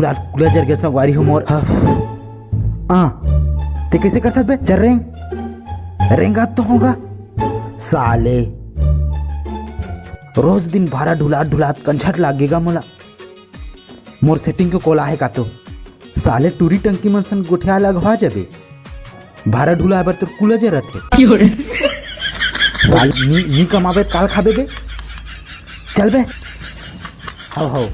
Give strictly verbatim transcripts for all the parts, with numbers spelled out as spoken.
पूरा कुला जर गे संगवारी हो मोर। हाँ। आ, ते कइसे करथस बे? चल रेंग। रेंगत तो होगा। साले। रोज दिन भारा ढुलात ढुलात कंझट लाग गे गा मोला। मोर setting के कोला हे का तो? साले टूरी टंकी मन सन गोठिया लगवा जाबे। भारा ढुलाए बर तोर कुला जरत हे। साले नी, नी कमाबे त काल खाबे बे? चल बे। हव, हव।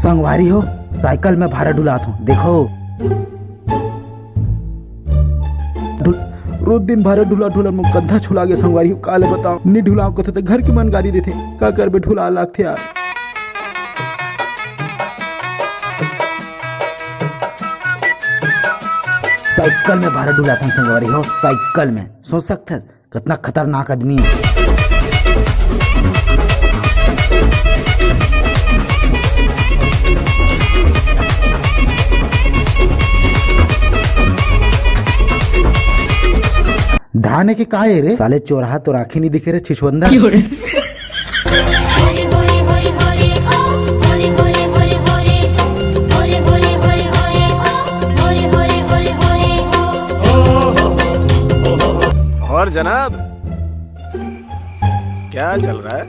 संगवारी हो, साइकिल में भारा ढुलात हूँ, देखो। ढुल-, रोज दिन भारा ढुला ढुला मोर कंधा छुला गे संगवारी हो, का ले बताओ, नी ढुलाओ कथे त घर के मन गारी देथे, का करबे, ढुला लागथे यार। साइकिल में भारा ढुलाथन संगवारी हो, साइकिल में। सोच सकथस कतना खतरनाक आदमी हे। धान के का हे रे? साले चोरहा तोर आँखी नी दिखे रे छिछुंदर। और जनाब, क्या चल रहा है?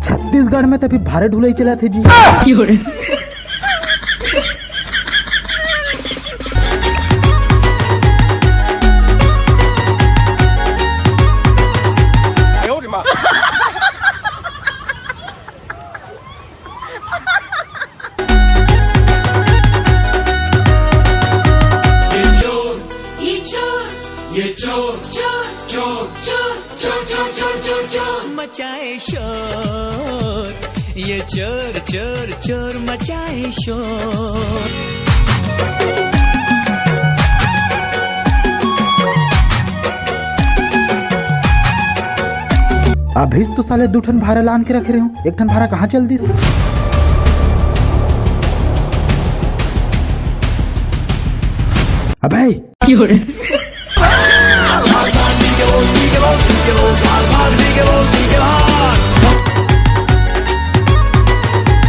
छत्तीसगढ़ में तो अभी भारा ढुलाई चलत हे जी। ये चोर, ये चोर, ये चोर, चोर, चोर, चोर, चोर, चोर, चोर, चोर, चोर मचाए शोर, ये चोर, चोर, चोर मचाए शोर। अभी तो साले दू ठन भारा लान के रखे रहे हूँ, एक ठन भारा कहाँ चल दिस? अबे!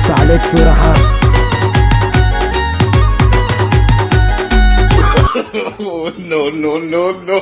साले चोरहा। Oh, no, no, no, no.